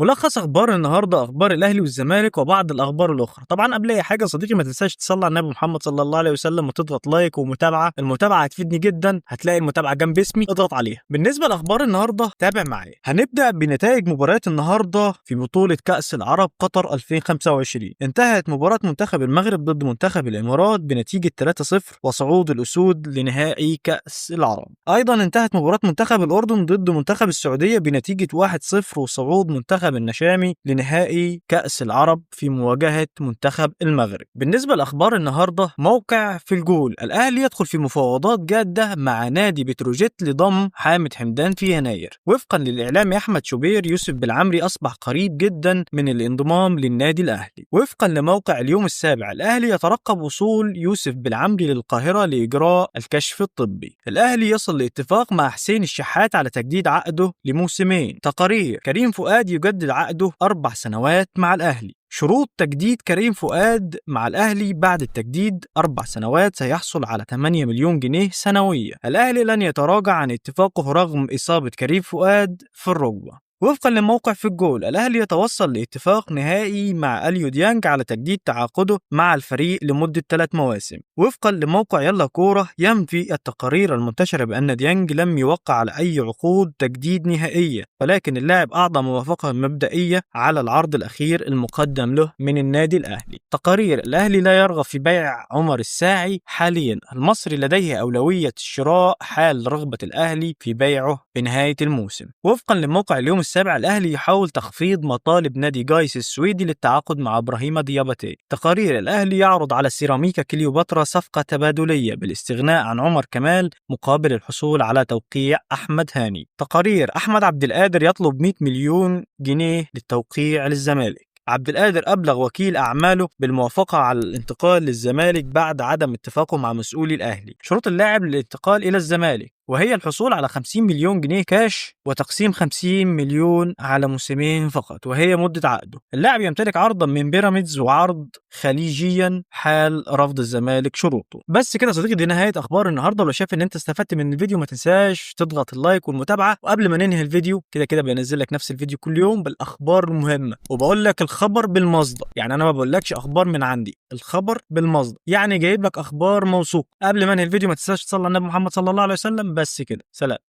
ملخص اخبار النهارده، اخبار الاهلي والزمالك وبعض الاخبار الاخرى. طبعا قبل اي حاجة صديقي ما تنساش تصلي على النبي محمد صلى الله عليه وسلم وتضغط like ومتابعة. المتابعة هتفيدني جدا، هتلاقي المتابعة جنب اسمي، اضغط عليها. بالنسبة لاخبار النهارده تابع معايا. هنبدا بنتائج مباريات النهارده في بطوله كاس العرب قطر 2025. انتهت مباراة منتخب المغرب ضد منتخب الامارات بنتيجة 3-0 وصعود الاسود لنهائي كاس العرب. ايضا انتهت مباراة منتخب الاردن ضد منتخب السعودية بنتيجة 1-0 وصعود منتخب النشامي لنهائي كأس العرب في مواجهة منتخب المغرب. بالنسبة لأخبار النهاردة، موقع في الجول: الأهلي يدخل في مفاوضات جادة مع نادي بتروجيت لضم حامد حمدان في يناير. وفقا للإعلامي أحمد شوبير، يوسف بالعمري أصبح قريب جدا من الانضمام للنادي الأهلي. وفقا لموقع اليوم السابع، الأهلي يترقب وصول يوسف بالعمري للقاهرة لإجراء الكشف الطبي. الأهلي يصل لاتفاق مع حسين الشحات على تجديد عقده لموسمين. تقارير: كريم فؤاد يجدد عقده 4 سنوات مع الأهلي. شروط تجديد كريم فؤاد مع الأهلي: بعد التجديد 4 سنوات سيحصل على 8 مليون جنيه سنويا. الأهلي لن يتراجع عن اتفاقه رغم إصابة كريم فؤاد في الركبة. وفقا لموقع في الجول، الأهلي يتوصل لاتفاق نهائي مع أليو ديانج على تجديد تعاقده مع الفريق لمدة 3 مواسم. وفقا لموقع يلا كورة، ينفي التقارير المنتشرة بأن ديانج لم يوقع على أي عقود تجديد نهائية، ولكن اللاعب أعطى موافقة مبدئية على العرض الأخير المقدم له من النادي الأهلي. تقارير: الأهلي لا يرغب في بيع عمر الساعي حاليا، المصري لديه أولوية الشراء حال رغبة الأهلي في بيعه بنهاية الموسم. وفقا لموقع اليوم السابع، الأهلي يحاول تخفيض مطالب نادي جايس السويدي للتعاقد مع إبراهيم دياباتي. تقارير: الأهلي يعرض على سيراميكا كليوباترا صفقة تبادلية بالاستغناء عن عمر كمال مقابل الحصول على توقيع أحمد هاني. تقارير: أحمد عبد القادر يطلب 100 مليون جنيه للتوقيع للزمالك. عبد القادر أبلغ وكيل أعماله بالموافقة على الانتقال للزمالك بعد عدم اتفاقه مع مسؤولي الأهلي. شروط اللاعب للانتقال إلى الزمالك وهي الحصول على 50 مليون جنيه كاش وتقسيم 50 مليون على موسمين فقط، وهي مدة عقده. اللاعب يمتلك عرضا من بيراميدز وعرض خليجيا حال رفض الزمالك شروطه. بس كده يا صديقي، دي نهاية أخبار النهاردة. ولو شايف إن أنت استفدت من الفيديو ما تنساش تضغط ال like والمتابعة. وقبل ما ننهي الفيديو، كده كده بنزل لك نفس الفيديو كل يوم بالأخبار المهمة، وبقول لك الخبر بالمصدر، يعني أنا ما بقولكش أخبار من عندي، الخبر بالمصدر، يعني جايب لك أخبار موثوقة. قبل ما انهي الفيديو ما تنساش تصلي على النبي محمد صلى الله عليه وسلم. بس كده، سلام.